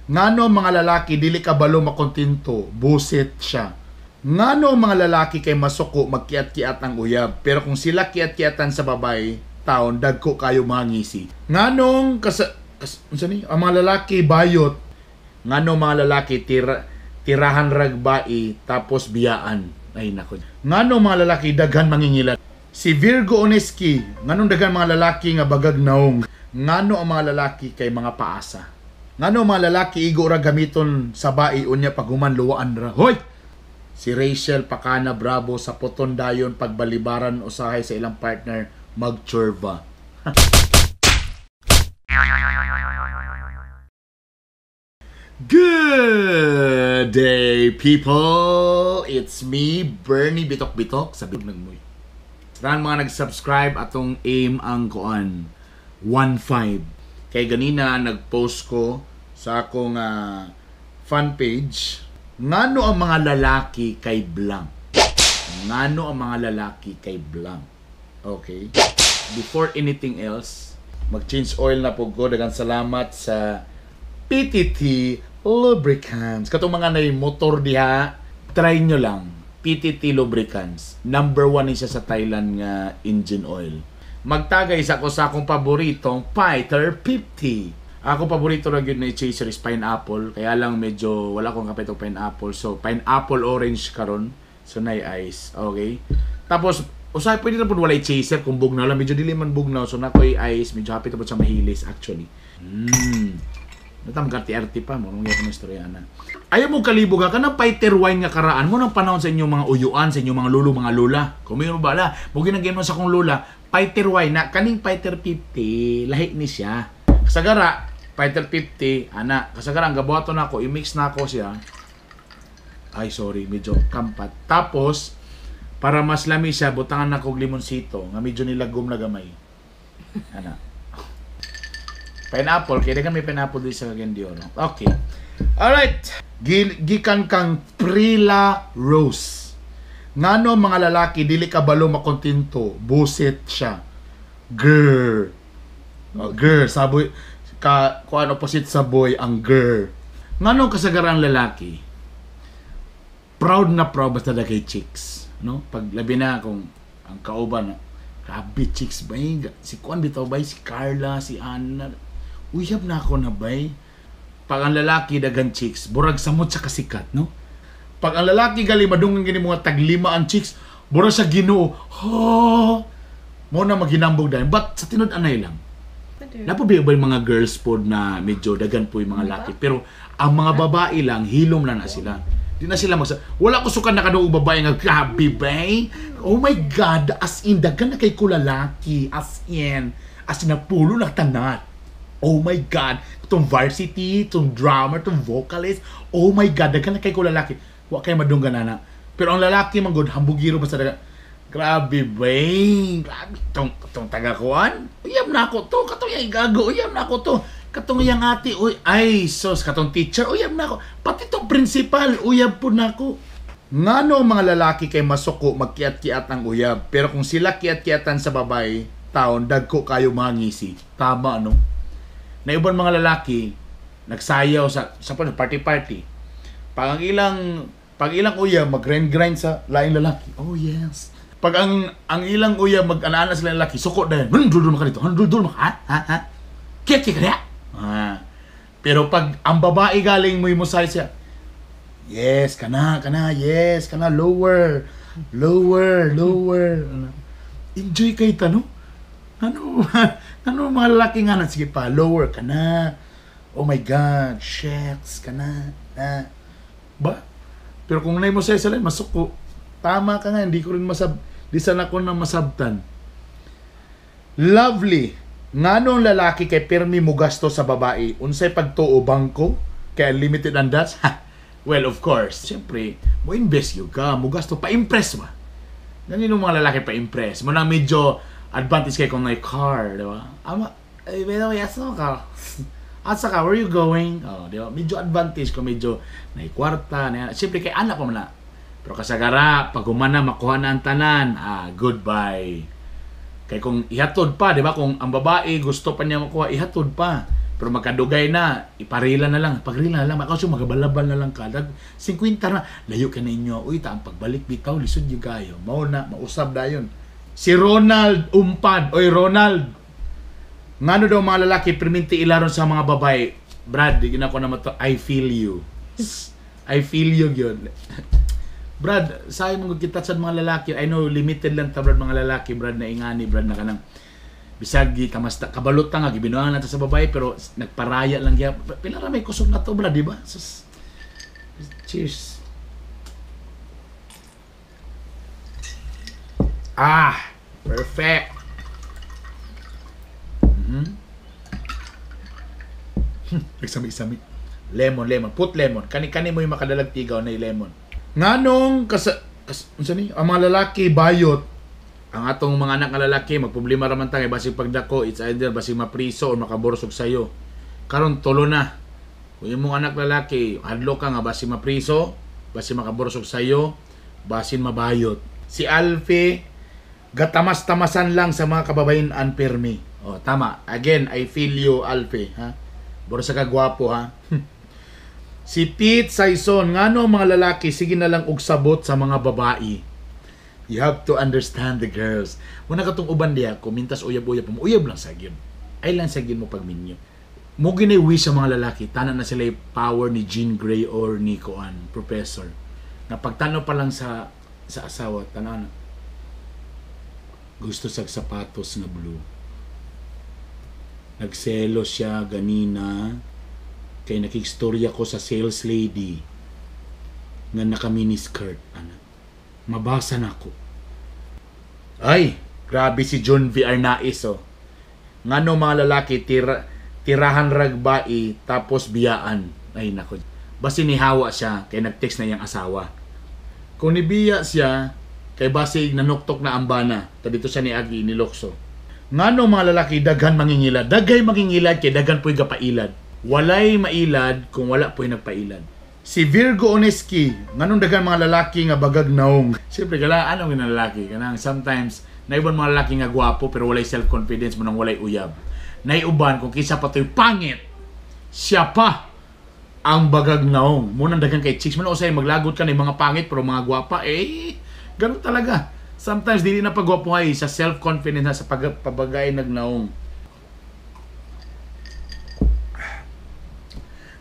Ngano mga lalaki dili kabalo makontento, busit siya. Ngano mga lalaki kay masuko magkiat-kiat ang uyab, pero kung sila kiat-kiatan sa babae, taon dagko kayo mga ngisi. Nganong kasa, kas, unsa ni? Ang mga lalaki bayot, ngano mga lalaki tirahan ragbai tapos biyaan. Ay nako. Ngano mga lalaki daghan mangingilan. Si Virgo Oneski, nganong daghan mga lalaki nga bagag naong. Ngano ang mga lalaki kay mga paasa. Ngano mga lalaki igo ra gamiton sa bai unya paghuman luwaan ra. Hoy! Si Rachel Pakana Bravo sa poton dayon pagbalibaran usahay sa ilang partner magchurva. Good day, people! It's me, Bernie Bitok Bitok. Sabi nagmoy. Sa mga nag-subscribe, atong aim ang kuan 1.5. Kay ganina nag-post ko sa akong fan page. Ngano ang mga lalaki kay blank? Ngano ang mga lalaki kay blank? Okay. Before anything else, mag-change oil na po ko. Daghang salamat sa PTT Lubricants. Katong mga nay motor diha, try nyo lang. PTT Lubricants. Number 1 ni siya sa Thailand nga engine oil. Magtagay sa ako sa akong paboritong Fighter 50. Ako paborito ra gyud na chaser is pineapple. Kaya lang medyo wala akong kapit og pineapple. So pineapple orange karon. So nay ice. Okay. Tapos usahay pwede na pud walay chaser kung bugnaw lang. Medyo dili man bugnaw. So nakoy ice. Medyo happy to pud sa mahilis actually. Natam RT pa mo nung gyapon istorya ana. Ayaw mo kalibog ha kanang fighter wine nga karaan mo nang panahon sa inyong mga uyuan, sa inyong mga lulo, mga lola. Kung mo ba la, mo ginagay mo sa akong lola, fighter wine na kaning fighter 50 lahi ni siya. Kasagara fighter 50 ana, kasagara ang gabuhaton nako, i-mix nako siya. Ay sorry, medyo kampat. Tapos para mas lami siya, butangan nako og limonsito nga medyo nilagom na gamay. Ana. Pineapple, kaya may pineapple din sa Cagayan de Oro. Okay. Alright. Gikan kang Prila Rose. Ngano mga lalaki dili kabalo makontento, busit siya. Girl. Oh, girl, saboy ka kuan opposite sa boy ang girl. Ngano kasagaran lalaki? Proud na proud basta da kay chicks, no? Pag labi na kung ang kauban na, grabe chicks bay, si kuan bitaw bay, si Carla, si Anna. Uyab na ako na bay. Pag ang lalaki daghan chicks, burag samot sa kasikat, no? Pag ang lalaki gali madungan gini mga taglima ang chicks, burag sa Ginoo. Ha. Mo na maghinambog dayon. But sa tinud anay lang. Napo ba yung mga girls pod na medyo daghan po yung mga laki, pero ang mga babae lang hilom na na sila. Di na sila magsa. Wala ko sukan nakaduog babae nga grabe bay. Oh my God, as in daghan na kay ko lalaki, as in napulo na tanan. Oh my God, itong varsity, itong drummer, itong vocalist. Oh my God, daghan na kay ko lalaki. Wa kay madunggan ana. Pero ang lalaki man gud hambugiro pa sa dagan. Grabe bay. Grabe tong taga kuan. Uyab na ako to, katong yang gago, uyab na ako to. Katong yang ate, uy, ay sos, katong teacher, uyab na ako. Pati tong principal, uyab po na ako. Ngano mga lalaki kay masuko magkiat-kiat ang uyab, pero kung sila kiat-kiatan sa babae, taon dagko kayo mga ngisi. Tama no? Na ibang mga lalaki nagsayaw sa party-party. Pag ilang uyab mag-grind sa laing lalaki. Oh yes. Pag ang ilang uyab mag-ana-ana sa laing lalaki, suko dayon. Handul maka dito. Handul maka. Ha? Ha? Ha? Kiat-kiat kaya. Ah. Pero pag ang babae galing mo imusay siya, yes, kana, kana, yes, kana, lower, lower, lower. Enjoy kay tano. Ano, ano mga lalaki nga na, sige pa, lower ka na. Oh my God, shucks, ka na. Na. Ba? Pero kung nai mo sa sila, masuko. Tama ka nga, hindi ko rin di sana ko na masabtan. Lovely. Nganong lalaki kay pirmi mo gasto sa babae, unsay pagtuo bangko, kay limited ang dats? Well, of course. Siyempre, mo invest yun ka, mo gasto, pa-impress ba? Ganyan yung mga lalaki pa-impress. Mo na medyo advantage kay kung may car, di ba? Ama, ay, by the way, asa ka? Asa ka? Where you going? Oh, di ba? Medyo advantage kung medyo may kwarta. Na, siyempre, kay anak pa man na. Pero kasagara, pag humana, makuha na ang tanan, ah, goodbye. Kay kung ihatod pa, di ba? Kung ang babae gusto pa niya makuha, ihatod pa. Pero magkadugay na, iparila na lang. Pagrila na lang, makaw magabalabal na lang ka. Dag 50 na, layo ka na inyo. Uy, ta ang pagbalik bitaw, lisod yung kayo. Mao na, mausab dayon. Si Ronald Umpad. Oy, Ronald. Ngano daw mga lalaki perminti ilaron sa mga babae? Brad, di gina ko na mato. I feel you. I feel you yun. Brad, sayo mong kita sa mga lalaki. I know, limited lang ta, Brad, mga lalaki, Brad, na ingani, Brad, na kanang bisag tamas kabalot ta nga gibinuangan nato sa babae pero nagparaya lang gyud. Pila ra may kusog na to, Brad, di ba? Sus. Cheers. Ah, perfect. Nagsami-sami. Lemon, lemon. Put lemon. Kani-kani mo yung makadalag tigaw na lemon. Nganong unsa ni? Ang mga lalaki bayot. Ang atong mga anak nga lalaki magproblema ra man ta kay basig pagdako, it's either basig mapriso or makaborsog sayo. Karon tulo na. Kung imong anak lalaki, hadlok ka nga basig mapriso, basig makaborsog sayo, basin mabayot. Si Alfie, gatamas-tamasan lang sa mga kababayan permi. Oh, tama. Again, I feel you, Alfie, ha? Borsa ka gwapo, ha? Si Pete Saison, ngano ang mga lalaki sige na lang og sabot sa mga babae. You have to understand the girls. Muna katong uban diya, kumintas uyab-uyab, uyab lang sa gyud. Ay lang sa gyud mo pagminyo. Mo gini wish sa mga lalaki, tanan na sila power ni Jean Grey or ni Koan, professor. Na pagtanaw pa lang sa asawa, tanan gusto sa sapatos nga blue. Nagselo siya ganina kay nakigstorya ko sa sales lady nga naka miniskirt, ana. Mabasa na ko. Ay, grabe si John V. Arnaiz, oh. Ngano mga lalaki tirahan ragbai tapos biyaan. Ay nako. Basi nihawa siya kay nagtext na iyang asawa. Kung nibiya siya kay basig nanuktok na ang bana. Ta dito siya ni Agi ni Lokso. Ngano mga lalaki daghan mangingilad. Daghay mangingilad kay daghan po'y gapailad. Walay mailad kung wala po'y nagpailad. Si Virgo Oneski, nganong daghan mga lalaki nga bagag naong. Siyempre, kala anong nga lalaki? Kanang sometimes, naiban mga lalaki nga gwapo pero walay self-confidence mo nang walay uyab. Naiuban kung kisa pa to'y pangit, siya pa ang bagag naong. Munang daghan kay chicks. Muna usay maglagot ka na mga pangit pero mga gwapa, eh, ganun talaga. Sometimes, dili na pagwapuhay sa self-confidence na sa pagpabagay nagnaong.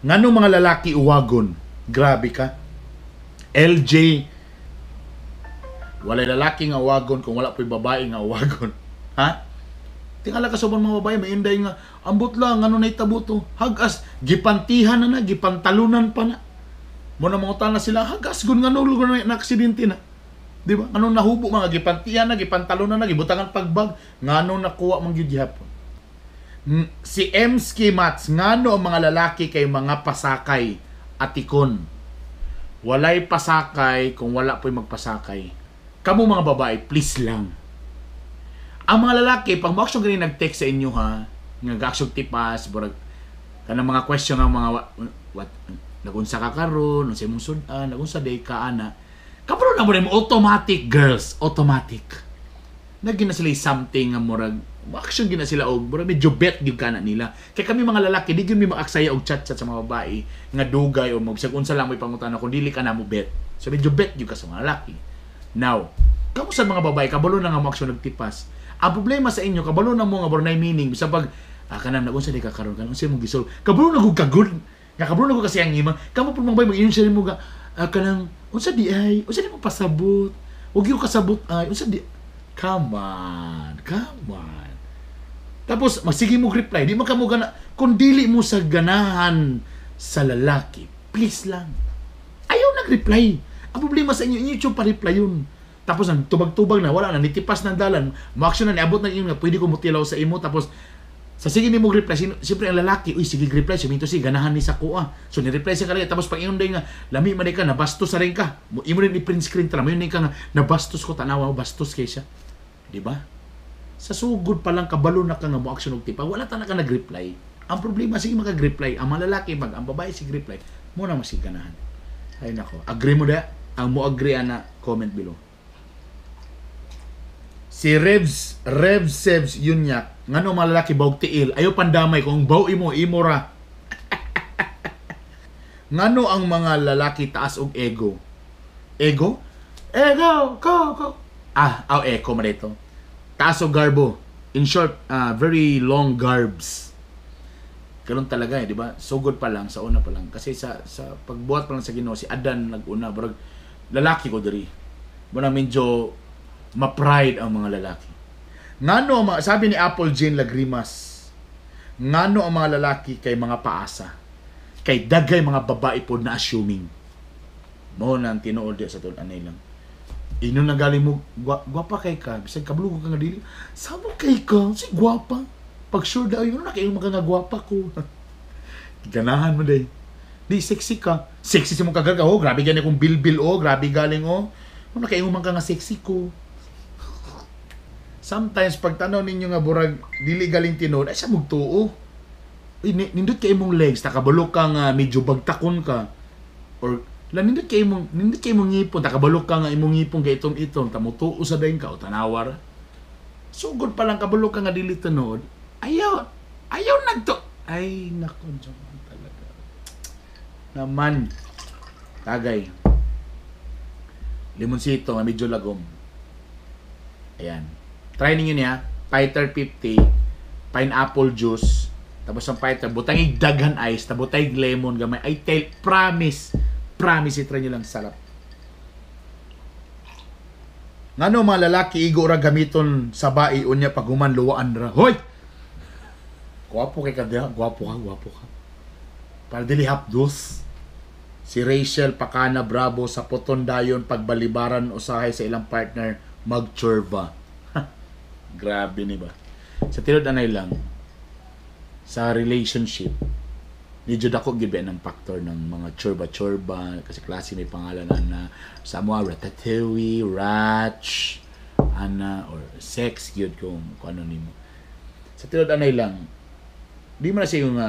Ngano mga lalaki uwagon? Grabe ka. LJ, walay lalaki nga uwagon kung wala po'y babae nga uwagon. Ha? Tingala ka sa mga babae, may inday nga, ambot lang, ano na itabo to? Hagas, gipantihan na na, gipantalunan pa na. Muna mga na sila, hagas, gun nga no, na aksidente na. Di ba? Ano nahubo mga gipantihan na, gipantalunan na, gibutangan pagbag, ngano nakuha mang gyud gihapon. Si Emski Mats, ngano ang mga lalaki kay mga pasakay atikon. Walay pasakay kung wala po'y magpasakay. Kamu mga babae, please lang. Ang mga lalaki, pag mo-action gani nag-text sa inyo ha, nga ga-action tipas, burag kanang mga question nga mga what, nagunsa ka karon, unsay imong sud-an, nagunsa day ka ana. Kabalo na mo rin mo, automatic girls, automatic. Nagina sila something nga murag action gina sila og murag medyo bet gyud kana nila. Kay kami mga lalaki di gyud mi maaksaya og chat-chat sa mga babae nga dugay o magsag unsa lang mo'y pangutana kung dili ka na mo bet. So medyo bet gyud ka sa mga lalaki. Now, kamo sa mga babae kabalo na nga mo action nagtipas. Ang problema sa inyo kabalo na mo nga bornay meaning bisan pag kanang nagunsa di ka karon kanang unsa imong gisol. Kabalo na gud ka good. Nga kabalo na gud kasi ang imang. Kamo pud mga babae mag-ingon siya nimo ga kanang unsa di ay unsa di mo pasabot. Ug yung kasabot ay unsa di. Come on, come on. Tapos, magsige mo reply. Di mo ka mo gana. Kung dili mo sa ganahan sa lalaki, please lang. Ayaw nag-reply. Ang problema sa inyo, inyo yung pa-reply yun. Tapos, ang tubag-tubag na, wala na, nitipas ng dalan. Mo-action na, niabot na inyo nga, pwede ko mutilaw sa imo. Tapos, sa sige ni mo reply, siyempre ang lalaki, uy, sige reply, siya si ganahan ni sa kuha. So, ni-reply siya kalagi. Tapos, pag inyon din nga, lami man ka, nabastos na rin ka. Imo rin i-print screen, tara, mayon ka nga, nabastos ko, tanawa, bastos kay siya. Diba? Sa sugod pa lang kabalo na ka nga mo action og tipa, wala ta na ka nag-reply. Ang problema sige maka-reply, ang mga lalaki mag ang babae sige reply, mo na mas ganahan. Ay nako, agree mo da? Ang mo agree ana, comment below. Si Revs, Rev Sevs Yunyak, ngano mga lalaki bawg tiil, ayo pandamay kung baw imo, imo ra. Ngano ang mga lalaki taas og ego? Ego? Ego! Go! Go! Ah, aw echo man ito. Taas og garbo. In short, very long garbs. Ganun talaga eh, di ba? Sugod pa lang, sa una pa lang. Kasi sa pagbuhat pa lang sa Ginoo, si Adan nag-una, barag lalaki ko diri. Muna medyo ma-pride ang mga lalaki. Ngano, sabi ni Apple Jane Lagrimas, ngano ang mga lalaki kay mga paasa? Kay dagay mga babae po na assuming. Mo na ang tinuod di sa tul anay lang. Ino na galing mo, gwapa kay ka, bisag kabalo ka nga dili. Samo kay ka, si gwapa. Pag sure daw yun, nakaingon man ka nga gwapa ko. Ganahan mo day. Di, sexy ka. Sexy si mong kagarga, oh, grabe gani kong bilbil, oh, grabe galing, oh. Nakaingon man ka nga sexy ko. Sometimes, pag tanaw ninyo nga burag, dili galing tinuod, ay sa mugtuo. Uy, nindot kay imong legs, nakabalo ka nga medyo bagtakon ka. Or, la, nindot kay imong ngipon, nakabalo ka nga imong ngipon kay itom-itom, tamutuo sa dayon ka, o tanawar. Sugod pa lang kabalo ka nga dili tinuod, ayaw, ayaw nagto. Ay, nako, Diyos talaga. Naman, tagay. Limonsito nga medyo lagom. Ayan. Try ninyo niya. Fighter 50, pineapple juice, tapos ang fighter, butang daghan ice, tapos butang lemon gamay. I tell, promise, promise, i-try nyo lang, sarap. Ngano mga lalaki igo ra gamiton sa bae unya pag human luwaan ra. Hoy! Gwapo kay ka diha, gwapo ka, gwapo ka. Para dili hapdos. Si Rachel Pakana Bravo sa poton dayon pagbalibaran usahay sa ilang partner magchurva. Grabe ni ba? Sa tinud anay lang sa relationship, medyo dako gyud ba ng factor ng mga churba-churba kasi klase may pangalan ana sa mo ratatouille, ratch, ana or sex gyud kung ano nimo. Sa tinud anay lang, di man na siya yung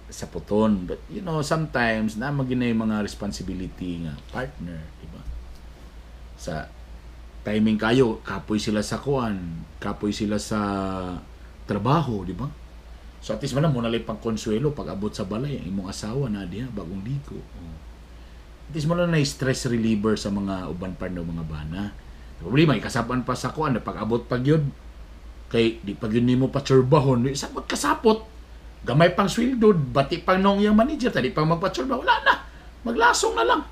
sa puton, but you know, sometimes na magina yung mga responsibility nga partner, di ba? Sa timing kayo, kapoy sila sa kuan, kapoy sila sa trabaho, di ba? So at least man lang mo na lang pangkonsuelo pag abot sa balay ang imong asawa na diha bagong ligo. Oh. At least mo lang na stress reliever sa mga uban pa ng mga bana. Problema ikasapan pa sa kuan pag abot pag yun kay di pag yun nimo patsurbahon, di sapot kasapot. Gamay pang sweldo, bati pang nong iyang manager, tadi pang magpatsurba, wala na. Maglasong na lang.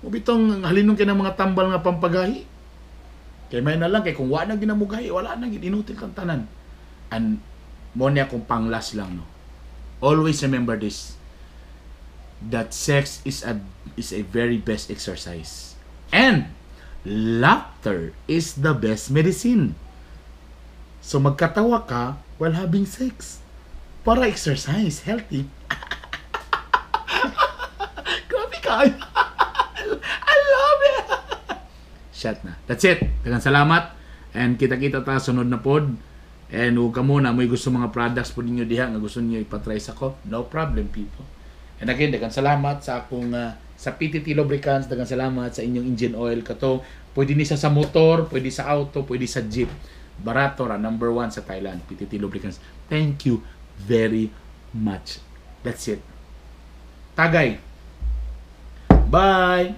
Ubitong halinong kay ng mga tambal nga pampagahi. Kay may na lang, kay kung wala na ginamugahi, wala na, inutil kang tanan. And mo niya kung panglas lang, no. Always remember this, that sex is a very best exercise. And laughter is the best medicine. So magkatawa ka while having sex. Para exercise, healthy. Grabe ka. I love it. Shot na. That's it. Daghang salamat. And kita-kita ta sunod na pod. And huwag ka muna, may gusto mga products po ninyo diha nga gusto niyo ipatry sa ko. No problem, people. And again, daghang salamat sa akong sa PTT Lubricants, daghang salamat sa inyong engine oil kato. Pwede ni siya sa motor, pwede sa auto, pwede sa jeep. Barato ra, number one sa Thailand, PTT Lubricants. Thank you very much. That's it. Tagay. Bye!